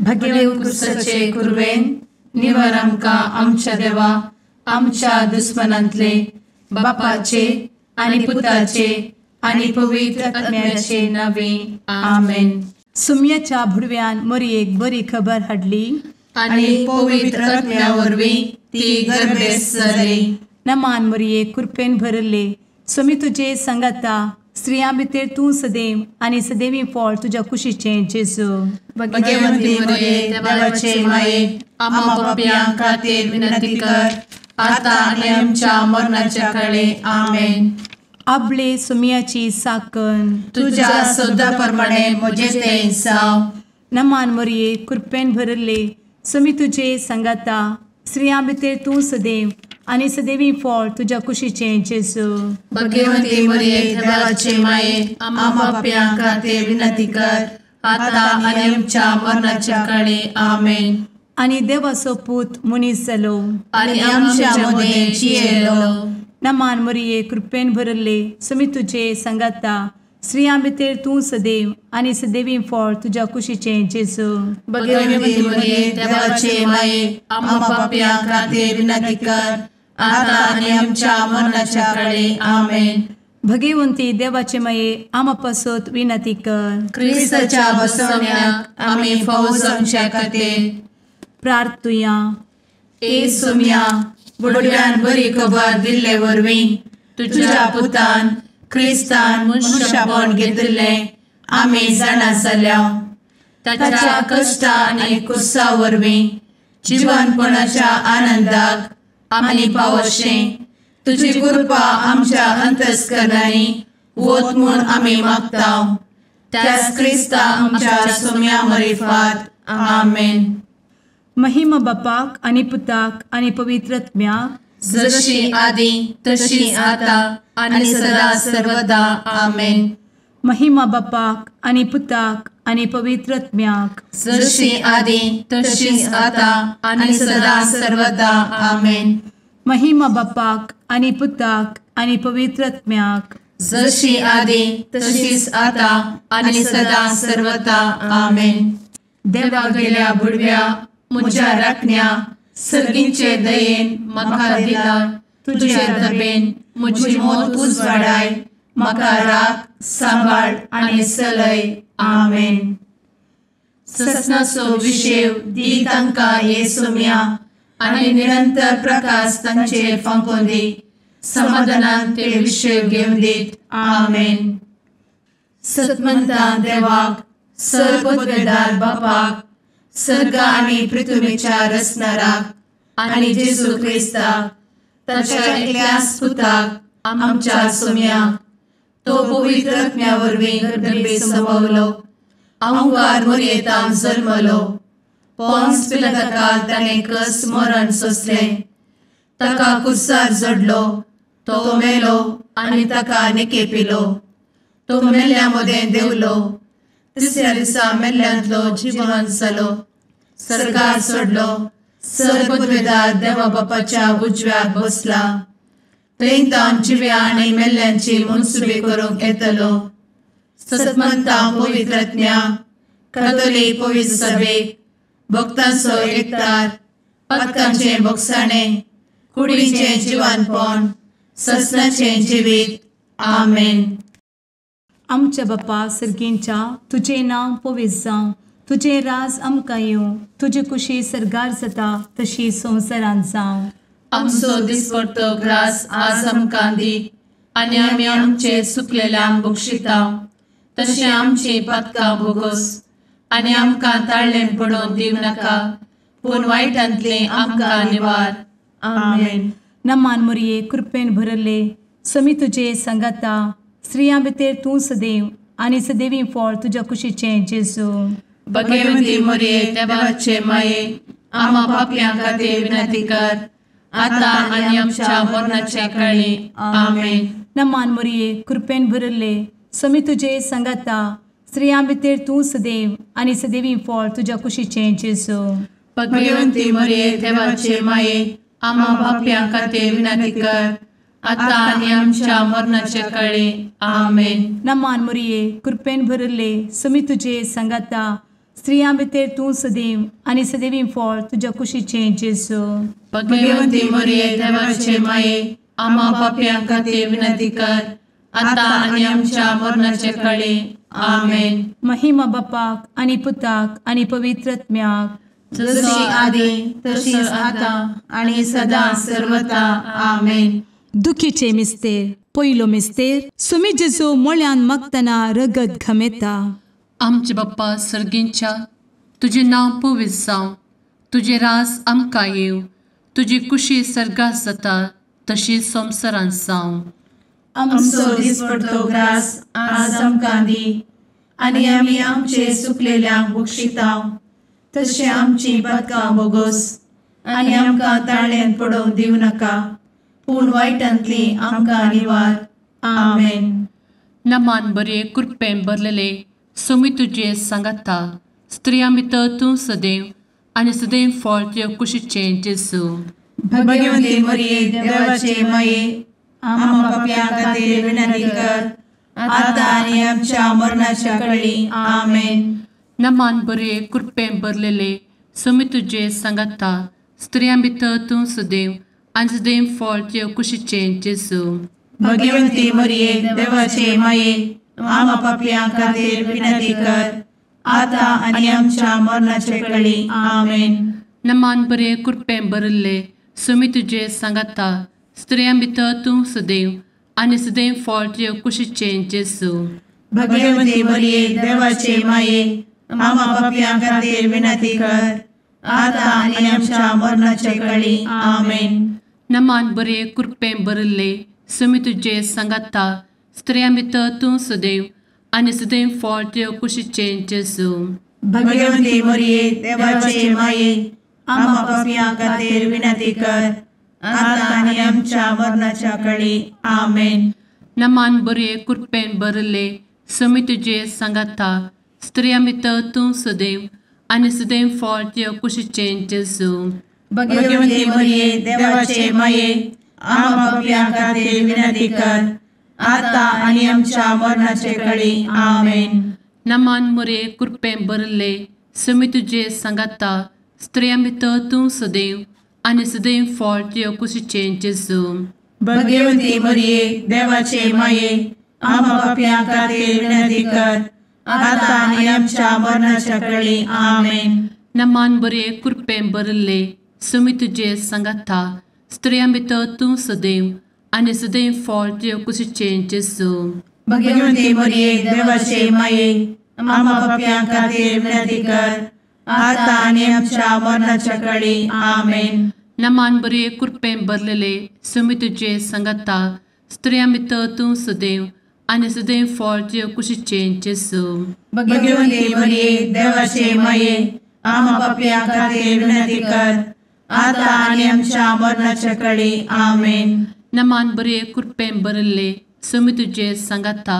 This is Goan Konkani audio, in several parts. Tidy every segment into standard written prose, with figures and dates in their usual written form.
भगेव कुरवेन निवर आमकां आमच्या देवा आमच्या दुस्मनांतले बापाचे आनी पुताचे आनी पवित्र आत्म्याचे नावे आमेन. सुम्याच्या भुडव्यान मोरयेक बरी खबर हाडली आनी पवित्र आत्म्या वरवीं ती गर्भेस्त जाली. नमान मोरये, कृपेन भरले, स्वामी तुजे संगाता, स्त्रियां भितर तूं सदैव आनी सदैवी फळ तुज्या कुशीचें जेजू. भगवंती मोरये, देवाचे माये, आम्हा पापयां खातीर विनंती कर आता आनी आमच्या मरणाच्या काळे. आमेन. आपले सुम्याची साकन तुज्या सदा प्रमाणे म्हजें तें जावं. नमान मोरये, कृपेन भरले, स्वामी तुजे संगाता, स्त्रियां भितर तूं सदैव आनी सदैवी फळ तुज्या कुशीचें जेजू. भगवंती मोरये, देवाचे माये, आम्हा पापयां खातीर विनंती कर आता आनी आमच्या मरणाच्या काळे. आमेन. आनी देवाचो पूत मनीस जालो आनी आमच्या मदें जियेलो. नमान मोरये, कृपेन भरले, स्वामी तुजे संगाता, स्त्रियां भितर तूं सदैव आनी सदैवी फळ तुज्या कुशीचें जेजू. भगवंती मोरये, देवाचे माये, आम्हा पापयां खातीर विनंती कर आता आनी आमच्या मरणाच्या काळे. आमेन. भगवंती देवाचे माये, आम्हा पासत विनंती कर. क्रिस्ताच्या बसवण्याक आमी फावो जावच्या खातीर प्रार्थुया. ए सुम्या, बुडव्यान बरी खबर दिल्ले वरवीं तुज्या पुतान क्रिस्तान मनशापण घेतिल्लें आमी जाणा जाल्या. ताच्या कश्टा आनी कुसा वरवीं जिवनपणाच्या आनंदाक आमी पावशें तुजी कृपा आमच्या अंतस्करणांनी वत म्हूण आमी मागता. त्याच क्रिस्ता आमच्या सुम्या मरिफात. आमेन. महिमा बापाक आनी पुताक आनी पवित्र आत्म्याक, जशी आदी तशी आता आनी सदा सर्वदा. आमेन. महिमा बापाक आनी पुताक आनी पवित्र आत्म्याक, जशी आदी तशी आता आनी सदा सर्वदा. आमेन. महिमा बापाक आनी पुताक आनी पवित्र आत्म्याक, जशी आदी तशीच आता आनी सदा सर्वदा. आमेन. देवा गेल्या बुडव्या म्हज्या राखण्या सर्गींचे दयेन म्हाका दिला तुजे दबेन म्हजी मोत उजवाडाय, म्हाका राख सांबाळ आनी चलय. आमेन. ससनाचो विशेव दी तांकां हे सुम्या आनी निरंतर प्रकाश तांचेर फांकोवन दी, समाधानान ते विशेव घेवन दीत. आमेन. सतमंता देवाक, सर्वपदवेदार बापाक, सर्ग आनी पृथ्वीच्या रचणाराक आनी जेजू क्रिस्ताक ताच्या एकल्याच पुताक आमच्या सुम्याक, तो पवित्र आत्म्या वरवीं गर्भे संभवलो, अहंकार मोरयेतान जल्मलो, पोन्स पिलाताकाल ताणें कस मरण सोंसलें, ताका कुर्सार जडलो, तो मेलो आनी ताका निकेपिलो, तो मेल्ल्या मदें देंवलो, तिसऱ्या दिसा मेल्ल्यांतलो जिवन जालो, सर्गार सोडलो, सर्वपदवेदार देवा बापाच्या उजव्याक बसला, थंय तावन जिव्या आनी मेल्ल्यांची मनसुबी करूंक येतलो. सतमंता पवित्र आत्म्या, कातोलीक पवित्र सभेक, भक्तांचो एकतार, पातकांचें भोगसाणें, कुडीचें जिवानपण, ससनाचें जिवीत. आमेन. आमच्या बापा सर्गींच्या, तुजें नांव पवित्र जावं, तुजें राज आमकां येवं, तुजी कुशी सर्गार जाता तशी संवसारांत जावं. आमचो दिसपडतो ग्रास आज आमकां दी आनी आमी आमचे सुकलेल्यांक बक्षिता तशें आमची पातकां भोगोस आनी आमकां ताळ्ळें पडोवन दिवं नाका, पूण वायटांतलें आमकां निवार. आमेन. नमान मोरये, कृपेन भरले, स्वामी तुजे संगाता, स्त्रियां भितर तूं सदैव आनी सदैवी फळ तुज्या कुशीचें जेजू. भगवंती मोरये, देवाचे माये, आम्हा पापयां खातीर विनंती कर आता आनी आमच्या मरणाच्या काळी. आमेन. नमान मोरये, कृपेन भरले, स्वामी तुजे संगाता, स्त्रियां भितर तूं सदैव आनी सदैवी फळ तुज्या कुशीचें जेजू. भगवंती मोरये, देवाचे माये, आम्हा पापयां खातीर विनंती कर आता आनी आमच्या मरणाच्या काळी. आमेन. नमान मोरये, कृपेन भरले, स्वामी तुजे संगाता, स्त्रियां भितर तूं सदैव आनी सदैवी फळ तुज्या कुशीचें जेजू. भगवंती मरिये देवाचे माये, आम्हा पापयां खातीर विनंती कर, आतां आनी आमच्या मरणाचे कळे. आमेन. महिमा बापाक आनी पुताक आनी पवित्र आत्म्याक, जशी आदी तशीच आतां आनी सदां सर्वता. आमेन. दुखीचे मिस्तेर. पयलो मिस्तेर, सुमी जेजू मोळ्यान मागतना रगत घमेता. आमचे बाप्पा सर्गींच्या, तुजें नांव पवित्र जावं, तुजें रास आमकां येवं, तुजी कुशी सर्गात जाता तशी संवसारांत जावं. आमचो दिसपडतो ग्रास आज आमकां दी, आनी आमी आमचे सुकलेल्यांक बक्षिता तशें आमची पातकां बोगोस, आनी आमकां ताळ्यान पडोवंक दिवं नाका, पूण वायटांतली आमकां निवार. आमेन. नमान बरे कृपेन भरलेले सोमी तुजे सांगाता, स्त्रियां भितर तूं सदैव आनी सदैव फळ तुज्या कुशीचें जेजू. भगवंती मरिये देवाचे माये, आम्हा पापयां खातीर विनंती कर, आतां आनी आमच्या मरणाच्या कळी. आमेन. नमान बरे कृपेन भरलेले सोमी तुजे सांगाता, स्त्रियां भितर तूं सदैव आनी सदैव फळ तुज्या कुशीचें जेजू. भगवंती मरिये देवाचे माये, आम्हा पापयां खातीर विनंती कर, आतां आनी आमच्या मरणाचे कळी. आमेन. नमान बरे कृपेन भरिल्ले सोमी तुजे सांगाता, स्त्रियां भितर तूं सदैव आनी सदैव फळ तुज्या कुशीचें जेजू. भगवंती मरिये देवाचे माये, आम्हा पापयां खातीर विनंती कर, आतां आनी आमच्या मरणाचे कळी. आमेन. नमान बरे कृपेन भरिल्ले सोमी तुजे सांगाता, स्त्रियां भितर तूं सदैव आनी सदैव फळ तुज्या कुशीचें जेजू. भगवंती मरिये देवाचे माये, आम्हा पापयां खातीर विनंती कर, आतां आनी आमच्या मरणाच्या कळी. आमेन. नमान बरे कृपेन भरिल्ले सोमी तुजे सांगाता, स्त्रियां भितर तूं सदैव आनी सदैव फळ तुज्या कुशीचें जेजू. भगवंती मरिये देवाचे माये, आम्हा पापयां खातीर विनंती कर, आतां आनी आमच्या मरणाचे कळी. आमेन. नमान मरिये कृपेन भरिल्ले सोमी तुजे सांगाता, स्त्रियां भितर तूं सदैव आनी सदैव फळ तुज्या कुशीचें जेजू. भगवंती मरिये देवाचे माये, आम्हा पापयां खातीर विनंती कर, आतां आनी आमच्या मरणाच्या कळी. आमेन. नमान बरे कृपेन भरिल्ले सोमी तुजे सांगाता, स्त्रियां भितर तूं सदैव आनी सदैव फळ तुज्या कुशीचें जेजू. भगवंती मरिये देवाचे माये, आम्हा पापयां खातीर विनंती कर, आतां आनी आमच्या मरणाच्या कळी. आमेन. नमान बरे कृपेन भरलेले सोमी तुजे सांगाता, स्त्रियां भितर तूं सदैव आनी सदैव फळ तुज्या कुशीचें जेजू. भगवंती मरिये देवाचे माये, आम्हा पापयां खातीर विनंती कर, आतां आनी आमच्या मरणाच्या कळी. आमेन. नमान बरे कृपेन भरिल्ले सोमी तुजे सांगाता,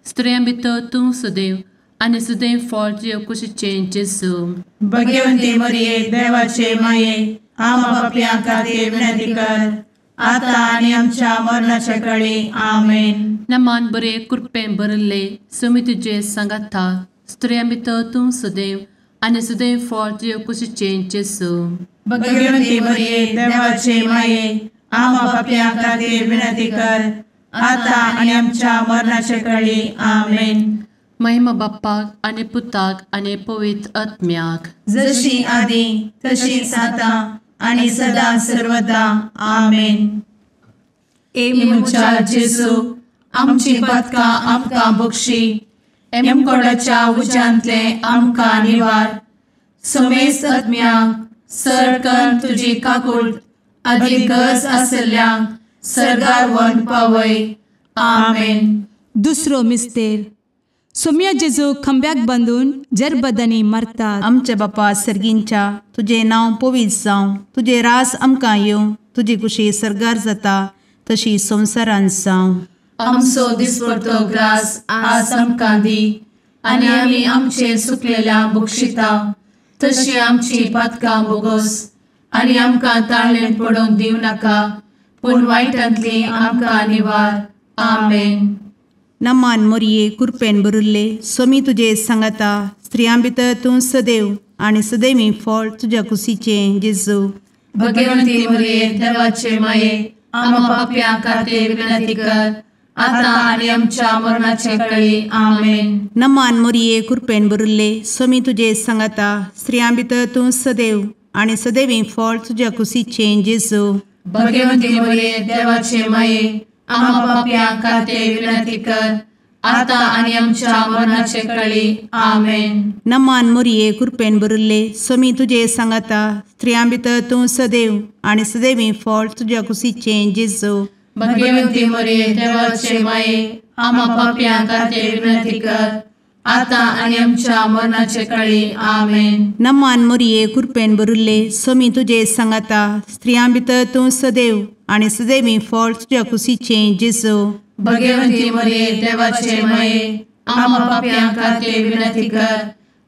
स्त्रियां भितर तूं सदैव आनी सदैव फळ तुज्या कुशीचें जेजू. भगवंती मरिये देवाचे माये, आम्हा पापयां खातीर विनंती कर, आतां आनी आमच्या मरणाच्या कळी. आमेन. नमान बरे कृपेन भरिल्ले सोमी तुजे सांगाता, स्त्रियां भितर तूं सदैव आनी सदैव फळ तुज्या कुशीचें जेजू. भगवंती मरिये देवाचे माये, आम्हा पापयां खातीर विनंती कर, आतां आनी आमच्या मरणाचे कळी. आमेन. महिमा बाप्पाक आनी पुताक आनी पवित्र आत्म्याक, जशी आदी तशीच आतां आनी सदां सर्वदा. आमेन. ए म्हज्या जेजू, आमची पातकां आमकां बक्षी, एमकोडाच्या उज्यांतले आमकां निवार, समेस्त आत्म्यांक सर तुजी काकूट आदी गरज आसल्ल्यांक सर्गार व्हरून पावय. आमेन. दुसरो मिस्तेर, सोम्या जेजू खंब्याक बांदून जरबदांनी मारतात. आमच्या बापा सर्गींच्या, तुजें नांव पवित्र जावं, तुजें रास आमकां येवं, तुजी कुशी सर्गार जाता तशी संवसारांत जावं. आमचो दिसपडतो ग्रास आज आमकां दी, आनी आमी आमचे सुकलेल्या बक्षिता तशी आमची पातकां बोगोस, आनी आमकां ताळ्ळेन पडोवंक दिवं नाका, पूण वायटांतली आमकां निवार. आमेन. नमान मोरये कृपेन भरिल्ले सोमी तुजे सांगाता, स्त्रियां भितर तूं सदैव आनी सदैवी फळ तुज्या कुशीचें जेजू। भगवंती मरिये देवाचे माये आम्हा पाप्यां खातीर विनंती कर आता आनी आमच्या मरणाचे वेळी। आमेन। नमान मोरये कृपेन भरिल्ले स्वामी तुजे सांगाता स्त्रियां भितर तूं सदैव आनी सदैवी फळ तुज्या कुशीचें जेजू। भगवंती मरिये देवाचे माये आम्हा पाप्यां खातीर विनंती कर आता आनी आमच्या मरणाचे वेळी। आमेन। नमान मोरये कृपेन भरिल्ले स्वामी तुजे सांगाता स्त्रियां भितर तूं सदैव आनी सदैवी फळ तुज्या कुशीचें जेजू। भगवंती मरिये देवाचे माये आम्हा पाप्यां खातीर विनंती कर आता आनी आमच्या मरणाचे वेळी। आमेन। नमान मोरये कृपेन भरिल्ले स्वामी तुजे सांगाता स्त्रियां भितर तूं सदैव आनी सदैवी फळ तुज्या कुशीचें जेजू। भगवंती मरिये देवाचे माये आम्हा पाप्यां खातीर विनंती कर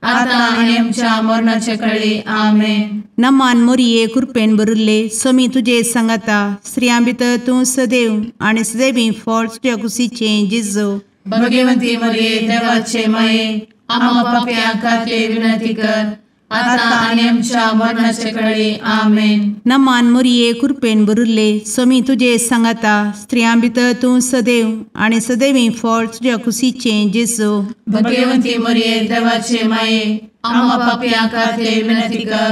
आता आनी आमच्या मरणाचे वेळी। आमेन। नमान मोरये कृपेन भरिल्ले स्वामी तुजे सांगाता स्त्रियां भितर तूं सदैव आनी सदैवी फळ तुज्या कुशीचें जेजू। भगवंती मरिये देवाचे माये आम्हा पाप्यां खातीर विनंती कर आता आनी आमच्या मरणाचे वेळी। आमेन। नमान मोरये कृपेन भरिल्ले स्वामी तुजे सांगाता स्त्रियां भितर तूं सदैव आनी सदैवी फळ तुज्या कुशीचें जेजू। भगवंती मरिये देवाचे माये आम्हा पाप्यां खातीर विनंती कर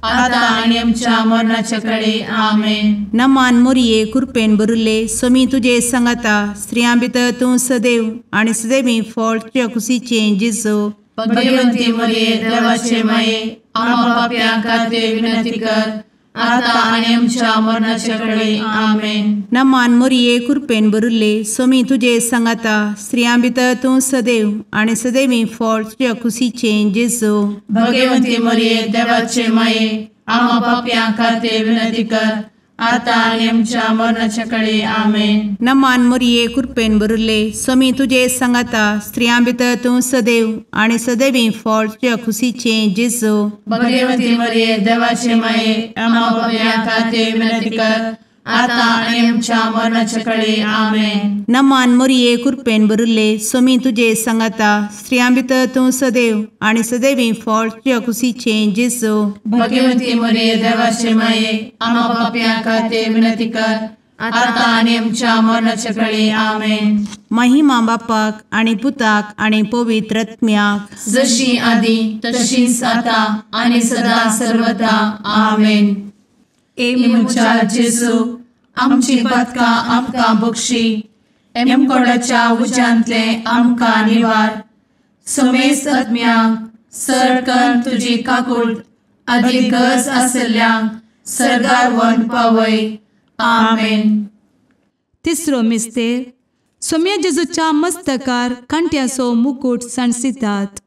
आता आनी आमच्या मरणाचे वेळी। आमेन। नमान मोरये कृपेन भरिल्ले स्वामी तुजे सांगाता स्त्रियां भितर तूं सदैव आनी सदैवी फळ तुज्या कुशीचें जेजू। भगवंती मरिये देवाचे माये आम्हा पाप्यां खातीर विनंती कर आता आनी आमच्या मरणाचे वेळी। आमेन। नमान मोरये कृपेन भरिल्ले स्वामी तुजे सांगाता स्त्रियां भितर तूं सदैव आनी सदैवी फळ तुज्या कुशीचें जेजू। भगवंती मरिये देवाचे माये आम्हा पाप्यां खातीर विनंती कर आता आनी आमच्या मरणाचे वेळी। आमेन। नमान मोरये कृपेन भरिल्ले स्वामी तुजे सांगाता स्त्रियां भितर तूं सदैव आनी सदैवी फळ तुज्या कुशीचें जेजू। भगवंती मरिये देवाचे माये आम्हा पाप्यां खातीर विनंती कर आता आनी आमच्या मरणाचे वेळी। आमेन। नमान मोरये कृपेन भरिल्ले स्वामी तुजे सांगाता स्त्रियां भितर तूं सदैव आनी सदैवी फळ तुज्या कुशीचें जेजू। भगवंती मरिये देवाचे माये आम्हा पाप्यां खातीर विनंती कर आता आनी आमच्या मरणाचे वेळी। आमेन। महिमा बापाक आनी पुताक आनी पवित्र आत्म्याक, जशी आदी तशीच आता आनी सदा सर्वदा। आमेन। ए म्हज्या जेजू आमची पातकां आमकां बक्षी, एमकोडाच्या उज्यांतले आमकां निवार, समेस्त आत्म्यांक सरकन तुजी काकूट आदी गरज आशिल्ल्यांक सर्गार व्हरून पावय। आमेन। तिसरो मिस्तेर सोम्या जेजूच्या मस्तकार कांट्याचो मुकूट सांडसितात।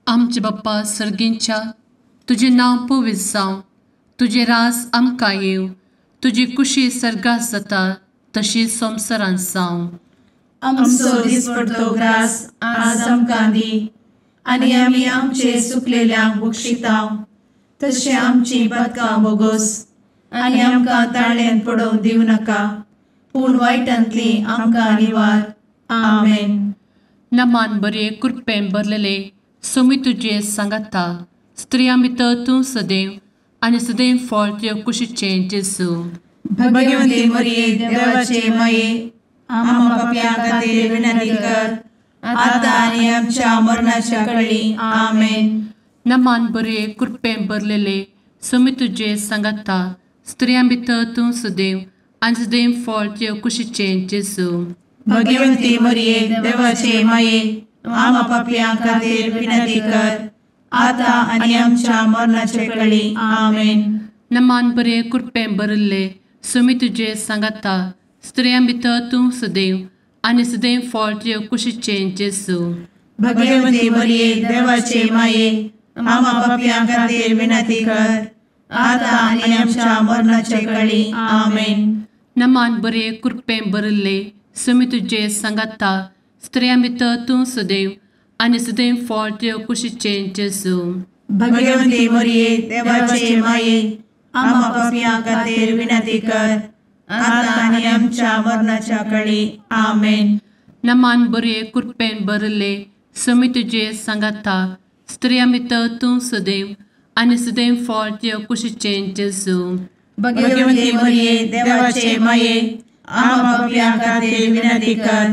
आमचे बाप्पा सर्गींच्या तुजें नांव पवित्र जावं, तुजें राज आमकां येवं, तुजी कुशी सर्गात जाता तशी संवसारांत जावं। आमचो दिसपडतो ग्रास आज आमकां दी आनी आमी आमचे सुकलेल्यांक बक्षिता तशें आमची पातकां बोगोस आनी आमकां ताळ्यान पडोवंक दिवं नाका, पूण वायटांतली आमकां निवार। आमेन। नमान बरे कृपेन भरलेले स्वामी तुजे सांगाता स्त्रियां भितर तूं सदैव आनी सदैव फळ तुज्या कुशीचें जेजू। भगवंती मरिये देवाचे माये आम्हा पाप्यां खातीर विनंती कर आता आनी आमच्या मरणाच्या वेळी। आमेन। नमान बरे कृपेन भरलेले स्वामी तुजे सांगाता स्त्रियां भितर तूं सदैव आनी सदैव फळ तुज्या कुशीचें जेजू। भगवंती मरिये देवाचे माये आम्हा पाप्यां खातीर विनंती कर आता आनी आमच्या मरणाचे वेळी। आमेन। नमान बरे कृपेन भरिल्ले स्वामी तुजे सांगाता स्त्रियां भितर तूं सदैव आनी सदैव फळ तुज्या कुशीचें जेजू। भगवंती मरिये देवाचे माये आम्हा पाप्यां खातीर विनंती कर आता आनी आमच्या मरणाचे वेळी। आमेन। नमान बरे कृपेन भरिल्ले स्वामी तुजे सांगाता स्त्रियां भितर तूं सदैव आनी सदैव फळ तुज्या कुशीचें जेजू। भगवंती मरिये देवाचे माये आम्हा पाप्यां खातीर विनंती कर आता आनी आमच्या मरणाच्या वेळी। आमेन। नमान बरे कृपेन भरिल्ले समी तुजे सांगाता, स्त्रियां भितर तूं सदैव आनी सदैव फळ तुज्या कुशीचें जेजू। भगवती मरिये देवाचे माये, आम्हा पाप्यां खातीर विनंती कर,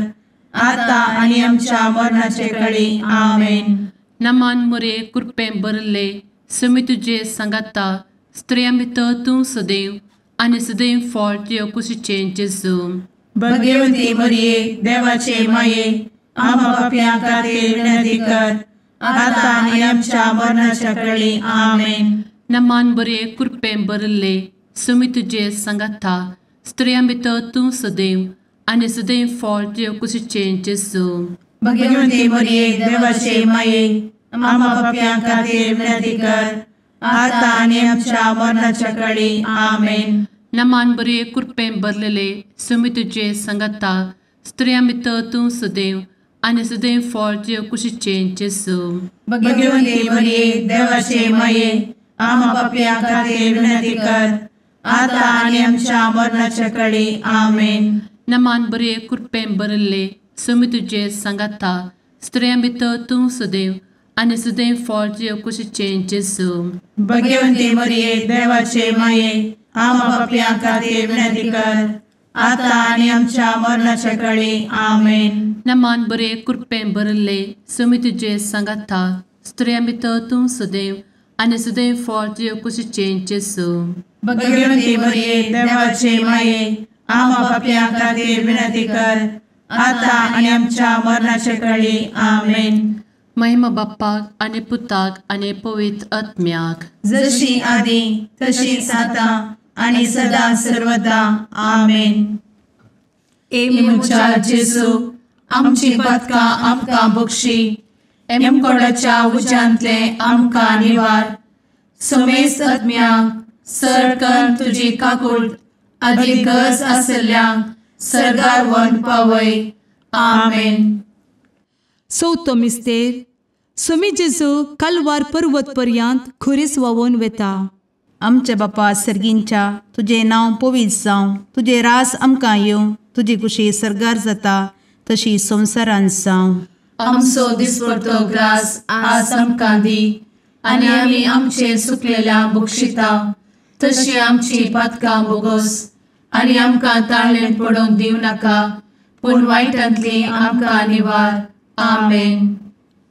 आता आनी आमच्या मरणाचे कळी। आमेन। नमान मोरये, कृपेन भरिल्ले, समी तुजे सांगाता, स्त्रियां भितर तूं सदैव आनी सदैव फळ तुज्या कुशीचें जेजू। भगवती मरिये देवाचे माये, आम्हा पाप्यां खातीर विनंती कर, आता आनी आमच्या मरणाच्या कळी। आमेन। नमान बरे, कृपेन भरिल्ले, समी तुजे सांगाता, स्त्रियां भितर तूं सदैव आनी सदैव फळ तुज्या कुशीचें जेजू। भगवती मरिये देवाचे माये, आम्हा पाप्यां खातीर विनंती कर, आता आनी आमच्या मरणाच्या कळी। आमेन। नमान बरे, कृपेन भरलेले, समी तुजे सांगाता, स्त्रियां भितर तूं सदैव आनी सदैव फळ तुज्या कुशीचें जेजू। भगवती मरिये देवाचे माये, आम्हा पाप्यां खातीर विनंती कर, आता आनी आमच्या मरणाच्या कळी। आमेन। नमान बरे, कृपेन भरिल्ले, समी तुजे सांगाता, स्त्रियां भितर तूं सदैव आनी सदैव फळ तुज्या कुशीचें जेजू। भगवती मरिये देवाचे माये, आम्हा पाप्यां खातीर विनंती कर, आता आनी आमच्या मरणाच्या कळी। आमेन। नमान बरे, कृपेन भरिल्ले, समी तुजे सांगाता, स्त्रियां भितर तूं सदैव आनी सदैव फळ तुज्या कुशीचें जेजू। भगवती मरिये देवाचे माये, आम्हा पाप्यां खातीर विनंती कर, आता आनी आमच्या मरणाच्या कळी। आमेन। महिमा बाप्पाक आनी पुताक आनी पवित्र आत्म्याक, जशी आदी तशीच आता आनी सदा सर्वदा। आमेन। ए म्हज्या जेजू, आमची पातकां आमकां बक्षी, एमकोडाच्या उज्यांतले आमकां निवार, समेस्त आत्म्यांक सरकन तुजी काकूट आदी गरज आसल्ल्यांक सर्गार व्हरून पावय। आमेन। चवथो मिस्तेर, स्वामी जेजू कालवार पर्वत पर्यंत खुरीस व्हांवून वेता। आमच्या बापा सर्गींच्या, तुजें नांव पवित्र जावं, तुजें राज आमकां येवं, तुजी कुशी सर्गार जाता तशी संवसारांत जावं। आमचो दिसपडतो ग्रास आज आमकां दी, आनी आमी आमचे सुकलेल्या बक्षिता तशी आमची पातकां बोगोस, आनी आमकां ताळेन पडोवंक दिवं नाका, पूण वायटांतली आमकां निवार। आमेन।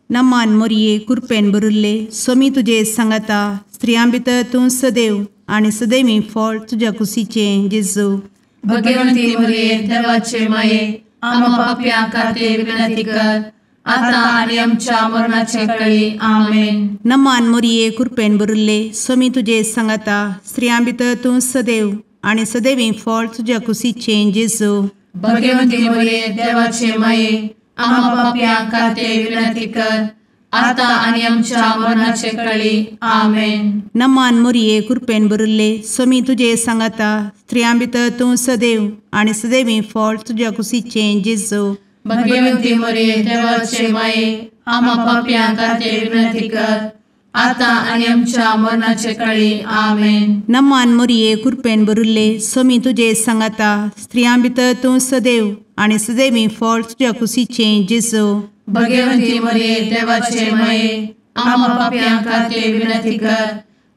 नमान मोरये, कृपेन भरिल्ले, स्वामी तुजे सांगाता, स्त्रियां भितर तूं सदैव आनी सदैवी फळ तुज्या कुशीचें जेजू। भगवती मरिये देवाचे माये, आम्हा पाप्यां खातीर विनंती कर, आता आनी आमच्या मरणाचे कळी। आमेन। नमान मोरये, कृपेन भरिल्ले, स्वामी तुजे सांगाता, स्त्रियां भितर तूं सदैव आनी सदैवी फळ तुज्या कुशीचें जेजू। भगवती मरिये देवाचे माये, आम्हा पाप्यां खातीर विनंती कर, आता आनी आमच्या मरणाचे कळी। आमेन। नमान मोरये, कृपेन भरिल्ले, स्वामी तुजे सांगाता, स्त्रियां भितर तूं सदैव आनी सदैवी फळ तुज्या कुशीचें जेजू। भगवती मरिये देवाचे माये, आम्हा पाप्यां खातीर विनंती कर, आता आनी आमच्या मरणाचे कळी। आमेन। नमान मोरये, कृपेन भरिल्ले, स्वामी तुजे सांगाता, स्त्रियां भितर तूं सदैव आनी सदैवी फळ तुज्या कुशीचें जेजू। भगवती मरिये देवाचे माये, आम्हा पाप्यां खातीर विनंती कर,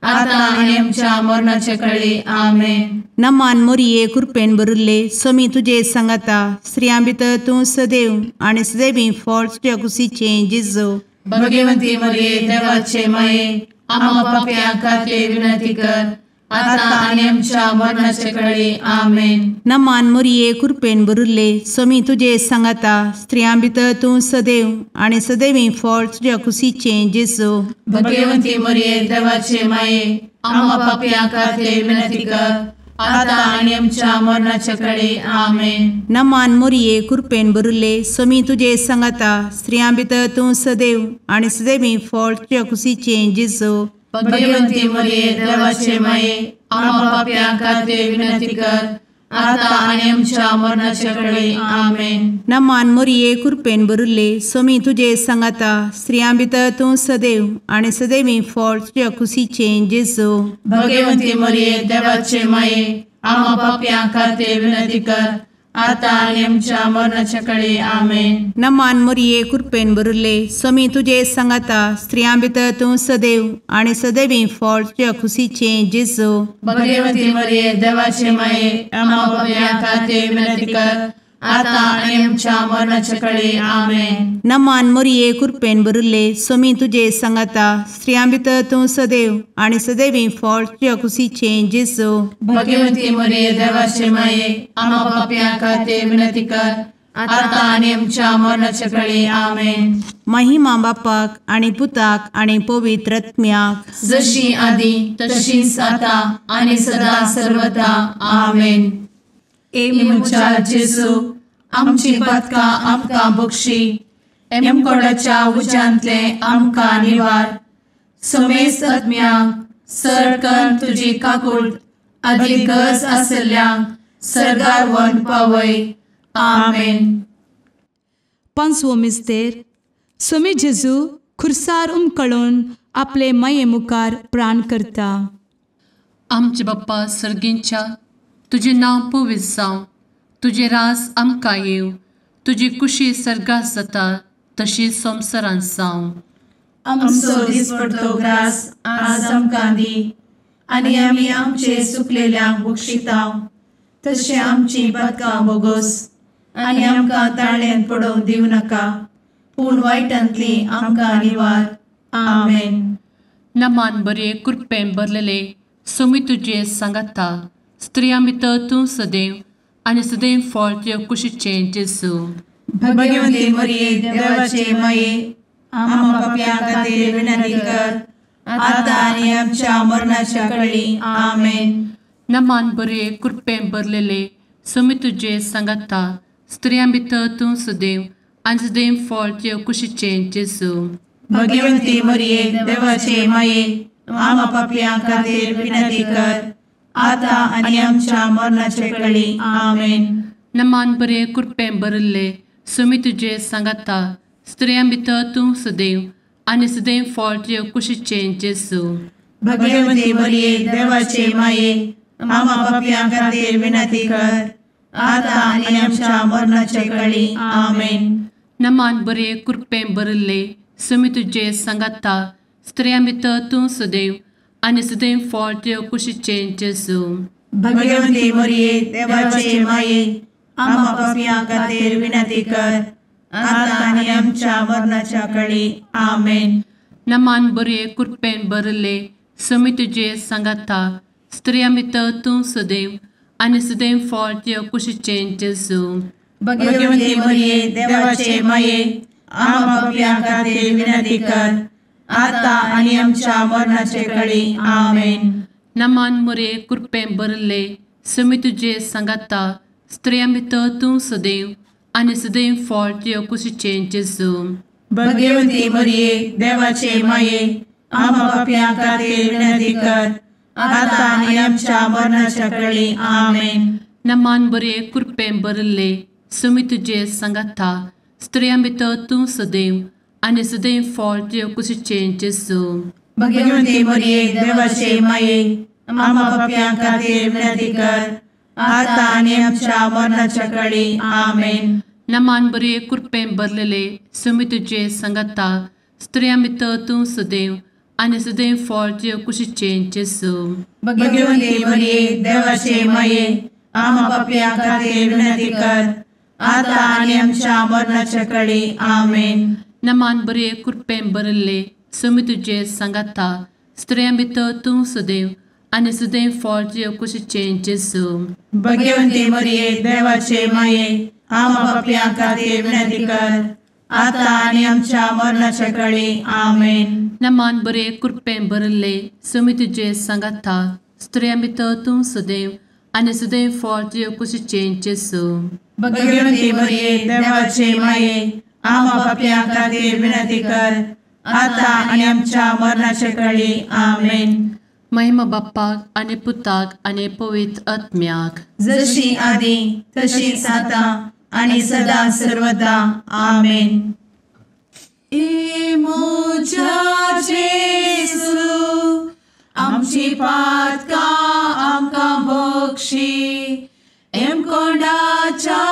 आता आनी आमच्या मरणाचे कळी। आमेन। नमान मोरये, कृपेन भरिल्ले, स्वामी तुजे सांगाता, स्त्रियां भितर तूं सदैव आनी सदैवी फळ तुज्या कुशीचें जेजू। भगवती मरिये देवाचे माये, आम्हा पाप्यां खातीर विनंती कर, आता आनी आमच्या मरणाचे कळी। आमेन। नमान मोरये, कृपेन भरिल्ले, स्वामी तुजे सांगाता, स्त्रियां भितर तूं सदैव आनी सदैवी फळ तुज्या कुशीचें जेजू। भगवती मरिये देवाचे माये, आम्हा पाप्यां खातीर विनंती कर, आता आनी आमच्या मरणाचे कळी। आमेन। नमान मोरये, कृपेन भरिल्ले, स्वामी तुजे सांगाता, स्त्रियां भितर तूं सदैव आनी सदैवी फळ तुज्या कुशीचें जेजू। भगवती मरिये देवाचे माये, आम्हा पाप्यां खातीर विनंती कर, आता आनी आमच्या मरणाचे कळी। आमेन। नमान मोरये, कृपेन भरिल्ले, स्वामी तुजे सांगाता, स्त्रियां भितर तूं सदैव आनी सदैवी फळ तुज्या कुशीचें जेजू। भगवती मरिये देवाचे माये, आम्हा पाप्यां खातीर विनंती कर, आतां आनी आमच्या मरणाच्या कळे. आमेन. नमान मोरये कृपेन भरिल्ले, स्वामी तुजे सांगाता, स्त्रियां भितर तूं सदैव आनी सदैवी फळ तुज्या खुशीचें जेजू. भगवती मरिये देवाचे माये, आम्हा पाप्यां खातीर विनंती कर, आतां आनी आमच्या मरणाच्या कळे. आमेन. नमान मोरये कृपेन भरिल्ले, स्वामी तुजे सांगाता, स्त्रियां भितर तूं सदैव आनी सदैवी फळ तुज्या खुशीचें जेजू. भगवती मरिये देवाचे माये, आम्हा पाप्यां खातीर विनंती कर, आतां आनी आमच्या मरणाच्या कळे. आमेन. महिमा बापाक आनी पुताक आनी पवित्र आत्म्याक, जशी आदी तशीच आतां आनी सदा सर्वदा. आमेन. ए म्हज्या जेजू, आमची पातकां आमकां बक्षी, एमकोडाच्या उज्यांतले आमकां निवार, समेस्त आत्म्यांक सरकन तुजी काकूट आदी गरज आसल्ल्यांक सर्गार व्हरून पावय. आमेन. पांचवो मिस्तेर. स्वामी जेजू खुर्सार उमकळून आपले माये मुखार प्राण करता. आमचे बाप्पा सर्गींच्या, तुजें नांव पवित्र जावं, तुजें राज आमकां येवं, तुजी कुशी सर्गात जाता तशी संवसारांत जावं. आमचो दिसपडतो ग्रास आज आमकां दी, आनी आमी आमचे सुकलेल्यांक बक्षिता तशें आमची पातकां बोगोस, आनी आमकां ताळ्यांत पडोवंक दिवं नाका, पूण वायटांतली आमकां निवार. आमेन. नमान बरे कृपेन भरलेले, स्वामी तुजे सांगाता, स्त्रियां भितर तूं सदैव आनी सदैव फळ तुज्या कुशीचें जेजू. भगवती मरिये देवाचे माये, आम्हा पाप्यां खातीर विनंती कर, आतां आनी आमच्या मरणाच्या कळी. आमेन. नमान बरे कृपेन भरलेले, स्वामी तुजे सांगाता, स्त्रियां भितर तूं सदैव आनी सदैव फळ तुज्या कुशीचें जेजू. भगवती मरिये देवाचे माये, आम्हा पाप्यां खातीर विनंती कर, आतां आनी आमच्या मरणाचे कळी. आमेन. नमान बरे कृपेन भरिल्ले, स्वामी तुजे सांगाता, स्त्रियां भितर तूं सदैव आनी सदैव फळ तुज्या कुशीचें जेजू. भगवती मरिये देवाचे माये, आम्हा पाप्यां खातीर विनंती कर, आतां आनी आमच्या मरणाचे कळी. आमेन. नमान बरे कृपेन भरिल्ले, स्वामी तुजे सांगाता, स्त्रियां भितर तूं सदैव आनी सदैव फळ तुज्या कुशीचें जेजू. भगवती मरिये देवाचे माये, आम्हा पाप्यां खातीर विनंती कर, आतां आनी आमच्या मरणाच्या कळी. आमेन. नमान बरे कृपेन भरिल्ले, स्वामी तुजे सांगाता, स्त्रियां भितर तूं सदैव आनी सदैव फळ तुज्या कुशीचें जेजू. भगवती मरिये देवाचे माये, आम्हा पाप्यां खातीर विनंती कर, आतां आनी आमच्या मरणाचे कळी. आमेन. नमान मरिये कृपेन भरिल्ले, स्वामी तुजे सांगाता, स्त्रियां भितर तूं सदैव आनी सदैव फळ तुज्या कुशीचें जेजू. भगवती मरिये देवाचे माये, आम्हा पाप्यां खातीर विनंती कर, आतां आनी आमच्या मरणाच्या कळी. आमेन. नमान बरे कृपेन भरिल्ले, स्वामी तुजे सांगाता, स्त्रियां भितर तूं सदैव आनी सदैव फळ तुज्या कुशीचें जेजू. भगवती मरिये देवाचे माये, आम्हा पाप्यां खातीर विनंती कर, आतां आनी आमच्या मरणाच्या कळी. आमेन. नमान बरे कृपेन भरलेले, स्वामी तुजे सांगाता, स्त्रियां भितर तूं सदैव आनी सदैव फळ तुज्या कुशीचें जेजू. भगवती मरिये देवाचे माये, आम्हा पाप्यां खातीर विनंती कर, आतां आनी आमच्या मरणाच्या कळी. आमेन. नमान बरे कृपेन भरिल्ले, स्वामी तुजे सांगाता, स्त्रियां भितर तूं सदैव आनी सदैव फळ तुज्या कुशीचें जेजू. भगवती मरिये देवाचे माये, आम्हा पाप्यां खातीर विनंती कर, आतां आनी आमच्या मरणाच्या कळी. आमेन. नमान बरे कृपेन भरिल्ले, स्वामी तुजे सांगाता, स्त्रियां भितर तूं सदैव आनी सदैव फळ तुज्या कुशीचें जेजू. भगवती मरिये देवाचे माये, आम्हा पाप्यां खातीर विनंती कर, आतां आनी आमच्या मरणाच्या कळी. आमेन. महिमा बाप्पाक आनी पुताक आनी पवित्र आत्म्याक, जशी आदी तशीच आतां आनी सदा सर्वदा. आमेन. ए म्हज्या जेजू, आमची पातकां आमकां बक्षी, एमकोंडाच्या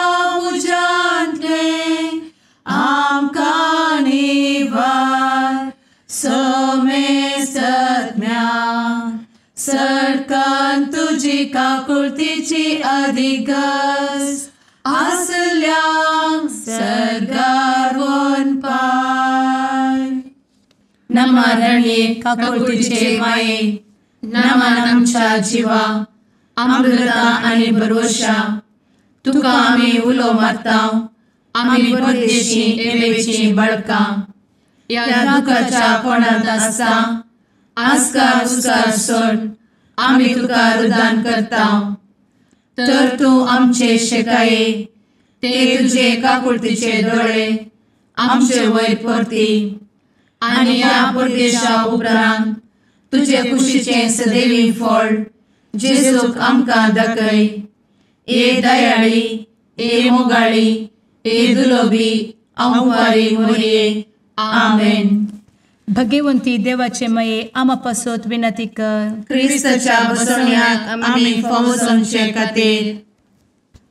तुजी काकुळतीची अधिगस आसल्यांक सर्गार वनपाय. नमा रणये काकुळतीचे माये, नमन आमच्या जिवा, अमृता आनी भरवशा, तुका आमी उलो मारता, आमी परदेशी एवेची बळकां, ह्या दुखाच्या कोणांत आसता आस्कार उस्कार सोड आमी तुका रुदान करता. तर तूं आमचे शेकाये ते तुजे काकुळतीचे दोळे आमचे वयर परती आनी ह्या परदेशा उपरांत तुजे कुशीचें सदैवी फळ जेजूक आमकां दाखय. ए दयाळी, ए मोगाळी, ए दुलोबी अंवारी मोरये. आमेन. भगवंती देवाचे मये आमा पासत विनंती कर. क्रिस्ताच्या बसवण्याक आमी फावो जावचे खातीर.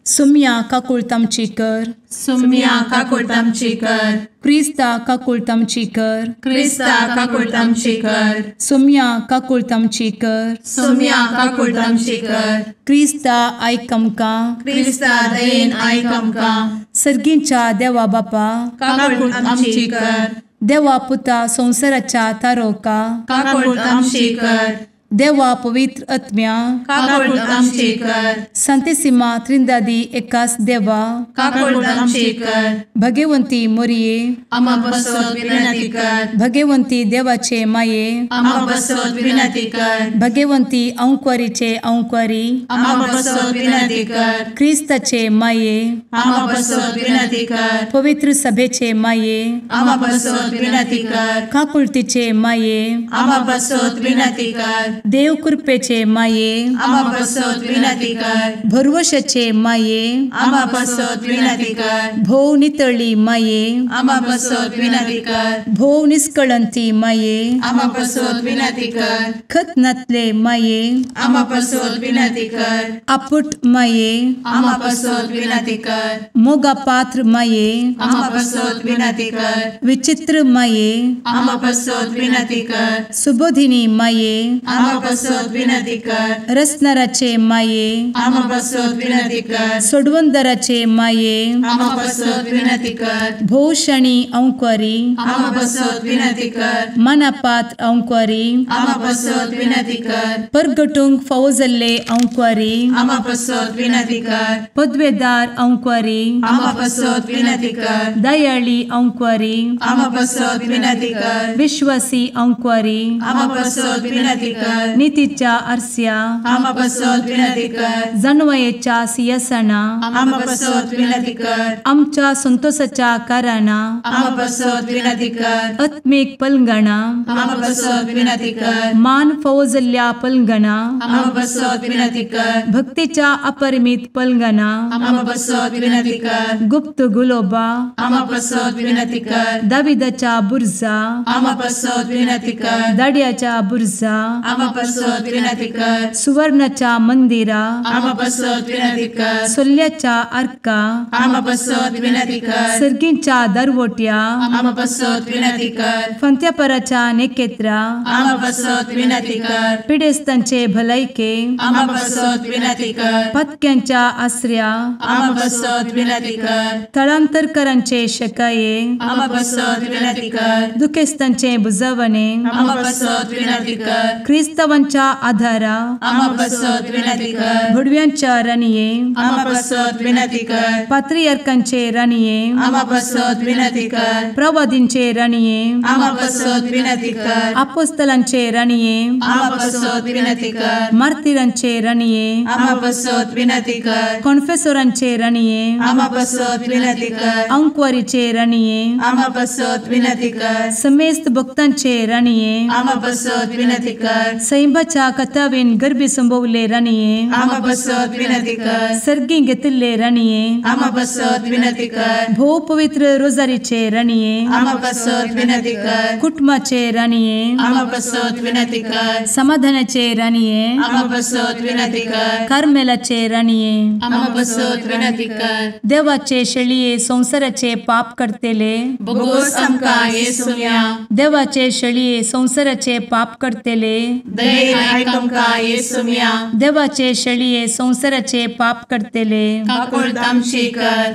सुम्या काकुळत आमची कर. सुम्या काकुळत आमची कर. क्रिस्ता काकुळत आमची कर. क्रिस्ता काकुळत आमची कर. सुम्या काकुळत आमची कर. सुम्या काकुळत आमची कर. क्रिस्ता आयक आमकां. क्रिस्ता दयेन आयक आमकां. सर्गींच्या देवा बापा काकुळत आमची कर. देवा पुता संवसाराच्या तारोका काकुळत आमची कर. देवा पवित्र आत्म्या काकुळत आमची कर. संतेसिमा त्रिंदादी एकास देवा काकुळत आमची कर. भगवंती मोरये आमा पासत विनंती कर. भगवंती देवाचे माये आमा पासत विनंती कर. भगवंती अंकुरीचे अंकुरी आमा पासत विनंती कर. क्रिस्ताचे माये आमा पासत विनंती कर. पवित्र सभेचे माये आमा पासत विनंती कर. काकुळतीचे माये आमा पासत विनंती कर. देव कृपेचे माये आमा पासत विनंती कर. भरवशाचे माये आमा पासत विनंती कर. भोव नितळी माये आमा पासत विनंती कर. भोव निष्कळंती माये आमा पासत विनंती कर. खत नातले माये आमा पासत विनंती कर. आपुट माये आमा पासत विनंती कर. मोगा पात्र माये आमा पासत विनंती कर. विचित्र माये आमा पासत विनंती कर. सुबोधिनी माये आमा पासत विनंती कर. रसनाराचे माये आमा पासत विनंती कर. सोडवंदराचे माये आमा पासत विनंती कर. भोवशणी अंकुरी आमा पासत विनंती कर. मनापात्र अंकुरी आमा पासत विनंती कर. परगटूंक फावो जाल्ले अंकुरी आमा पासत विनंती कर. पदवेदार अंकुरी आमा पासत विनंती कर. दयाळी अंकुरी आमा पासत विनंती कर. विश्वासी अंकुरी आमा पासत विनंती कर. नितीच्या आरस्या आमा पासत विनंती कर. जानवयेच्या सिंहासना आमा पासत विनंती कर. आमच्या संतोषाच्या कारणा आमा पासत विनंती कर. आत्मीक पलंगणा आमा पासत विनंती कर. मान फावो जाल्ल्या पलंगणा आमा पासत विनंती कर. भक्तीच्या अपरिमित पलंगणा आमा पासत विनंती कर. गुप्त गुलोबा आमा पासत विनंती कर. दाविदाच्या बुर्जा आमा पासत विनंती कर. दाड्याच्या बुर्जा आमा पासत विनंती कर. सुवर्णाच्या मंदिरा आमा पासत विनंती कर. सोल्याच्या आर्का आमा पासत विनंती कर. सर्गींच्या दरवट्या आमा पासत विनंती कर. फंत्यापराच्या नेकेत्रा आमा पासत विनंती कर. पिडेस्तांचे भलायके आमा पासत विनंती कर. पत्क्यांच्या आसऱ्या आमा पासत विनंती कर. थळांतरकरांचे शकाये आमा पासत विनंती कर. दुखेस्तांचे बुजवणे आमा पासत विनंती कर. क्रिस्तावांच्या आधारा आमा पासत विनंती कर. भुडव्यांच्या राणये आमा पासत विनंती कर. पात्रियार्कांचे राणये आमा पासत विनंती कर. प्रवादींचे राणये आमा पासत विनंती कर. आपोस्तलांचे राणये आमा पासत विनंती कर. मार्तिरांचे राणये आमा पासत विनंती कर. कॉन्फेसोरांचे राणये आमा पासत विनंती कर. अंकुवारीचे राणये आमा पासत विनंती कर. समेस्त भक्तांचे राणये आमा पासत विनंती कर. सैंबाच्या कथावेन गर्भी संभवले राणये आमा पासत विनंती कर. सर्गी घेतिल्ले राणये आमा पासत विनंती कर. भोव पवित्र रोजारीचे राणये आमा पासत विनंती कर. कुटुंबाचे राणये आमा पासत विनंती कर. समाधानाचे राणये आमा पासत विनंती कर. कार्मेलाचे राणये आमा पासत विनंती कर. देवाचे शेळये संवसाराचे पाप करतेले बोगोस आमकां येसुम्या देवाचे शेळये संवसाराचे पाप करतेले दयेन आयक आमकां येसुम्या. देवाचे शेळये संवसाराचे पाप करतले काकुळट आमची कर.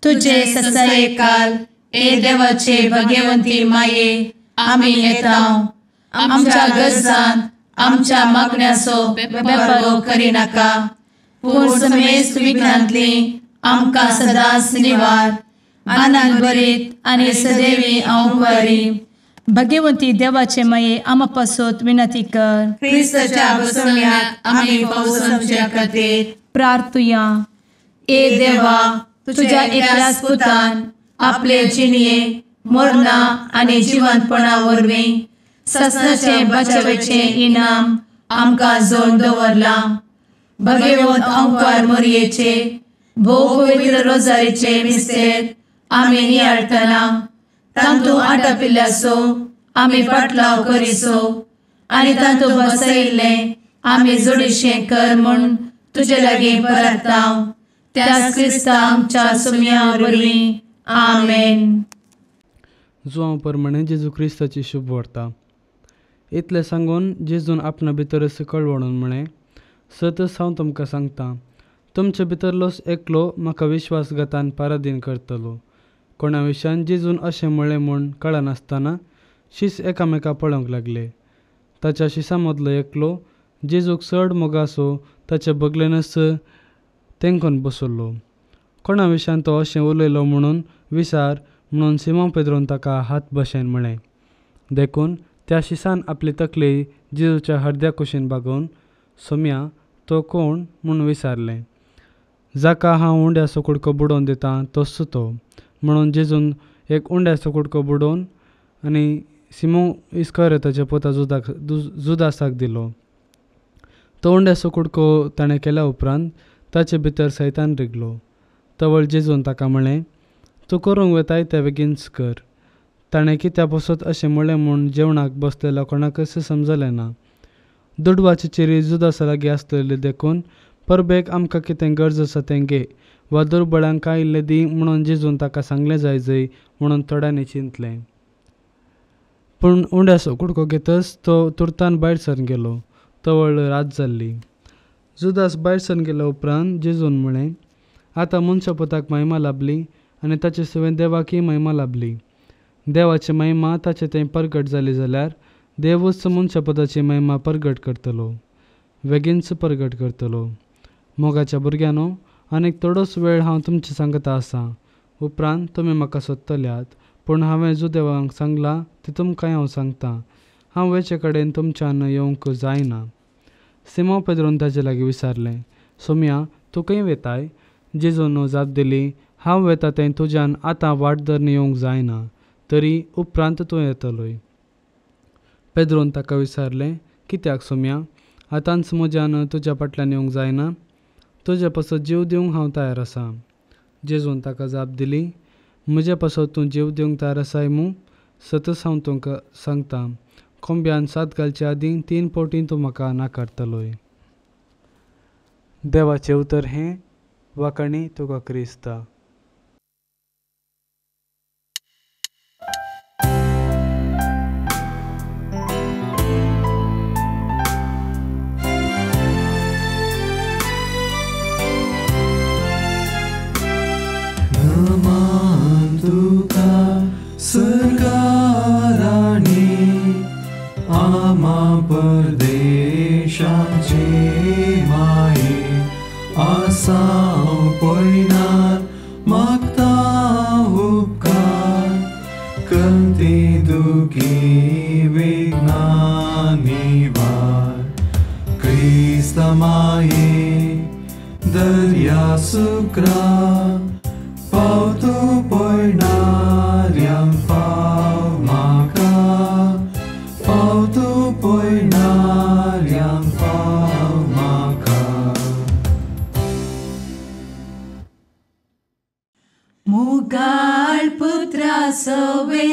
तुजे ससायेकाल ए देवाचे भगवंती माये आमी येता आमच्या गरजान आमच्या मागण्याचो बेपर्वो करिनाका पूण समेस्त विघ्नांतली आमकां सदांच निवार. आनंद भरीत आनी सदैवी अंवकारी. भगवंती देवाचे माये आमा पासत विनंती कर. क्रिस्ताच्या बसवण्याक आमी पावसाच्या खातीर प्रार्थुया. ए देवा तुझ्या एकल्याच पुतान आपले जिणये मरणा आनी जिवंतपणा वरवीं ससनाचे बचावेचे इनाम आमकां जोडून दवरलां. भगवंत अंकार मोरयेचे भोव पवित्र रोजारीचे मिस्तेर आमी नियाळटना तांतू आटापिल्ल्याचो आमी पाटलाव करिसो आनी तांतू बसयिल्लें आमी जोडीशें कर म्हूण तुजे लागीं परता त्याच क्रिस्ता आमच्या सुम्या वरवीं. आमेन. जुआंव परमाणे जेजू क्रिस्ताची शुभ वार्ता. इतलें सांगून जेजून आपणा भितरच कळवणून म्हळें, सतच हांव तुमकां सांगता, तुमचे भितरलोच एकलो म्हाका विश्वासघातान पारादीन करतलो. कोणा विशयान जेजून अशें म्हळें म्हूण कळनासतना शीस एकामेका पळोवंक लागले. ताच्या शिसां मदलो एकलो जेजूक चड मोगासो ताचे बगलेनच तेंकून बसलो. कोणा विशयान तो अशें उलयलो म्हणून विचार म्हणून सिमो पेद्रोन ताका हात भशेन म्हळें. देखून त्या शिसान आपली तकली जेजूच्या हरद्या कुशीन बागोवन सोम्या तो कोण म्हूण विचारलें. जाका हांव उंड्याचो कुडको बुडोवन दितां तोच तो म्हणून जेजून एक उंड्याचो कुडको बुडोवन आनी सिमो इस्करियोताच्या पोता जुदासाक दिलो. तो उंड्याचो कुडको ताणें केल्या उपरांत ताचे भितर सैतान रिगलो. तवळ जेजून ताका म्हळें, तूं करूंक वेताय तें बेगीनच कर. ताणें कित्या पसत अशें म्हळें म्हूण जेवणाक बसलेल्या कोणाकच समजलें ना. दुडवाची चिरी जुदासा लागीं आसलेली देखून परबेक आमकां कितें गरज आसा तें घे वा दुर्बळांक कांय इल्लें दी म्हणून जेजून ताका सांगलें जाय जय म्हणून थोड्यांनी चिंतलें. पूण उंड्याचो कुडको घेतच तो तुर्तान भायर सरून गेलो. तवळ रात जाल्ली. जुदास भायर सरून गेल्या उपरांत जेजून म्हळें, आतां मनशा पुताक महिमा लाभली आनी ताचे सुवें देवाकय महिमा लाभली. देवाची महिमा ताचे थंय परगट जाली जाल्यार देवूच मनशा पुताची महिमा परगट करतलो, बेगीनच परगट करतलो. मोगाच्या भुरग्यांनो, आनीक थोडोच वेळ हांव तुमचे सांगता आसा. उपरांत तुमी म्हाका सोदतल्यात, पूण हांवें जुदेवांक सांगलां तें तुमकांय हांव सांगता, हांव वेचे कडेन तुमच्यान येवंक जायना. सिमो पेद्रोन ताचे लागीं विचारलें, सोम्या तूं खंय वेताय? जेजून जाप दिली, हांव वेता तें तुज्यान आतां वाट धरून येवंक जायना, तरी उपरांत तूं येतलोय. पेद्रोन ताका विचारलें, कित्याक सोम्या, आतांच म्हज्यान तुज्या फाटल्यान येवंक जायना? तुजे पासत जीव दिवंक हांव तयार आसा. जेजून ताका जाप दिली, म्हजे पासत तूं जीव दिवंक तयार आसाय मूं? सतच हांव तुमकां सांगता, कोंब्यान सात घालचे आदीं 3 फावटीं तूं म्हाका नाकारतलोय. देवाचें उतर हें. वाखाणी तुका क्रिस्ता. नमन तुका सरकाराणी आमा परदेशाचे माये आसाव पयनार मागता उपकार कंती दुखी विघ्ना निवार क्रिस्ता माये दर्या सुक्रा पावतो पयणाऱ्यांक पाव म्हाका पावतो पयणाऱ्यांक पाव म्हाका. मुगाळ पुत्रा सवे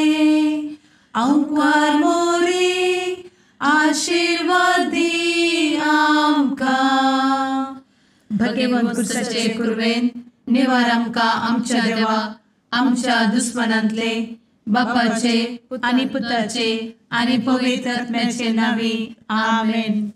अंकार मोरे आशीर्वाद दी आमकां. भगवंत कुर्साचे कुर्वेन निवार आमकां आमच्या देवा आमच्या दुस्मनांतले बापाचे आनी पुताचे आनी पवित्र आत्म्याचे नांवी आमेन.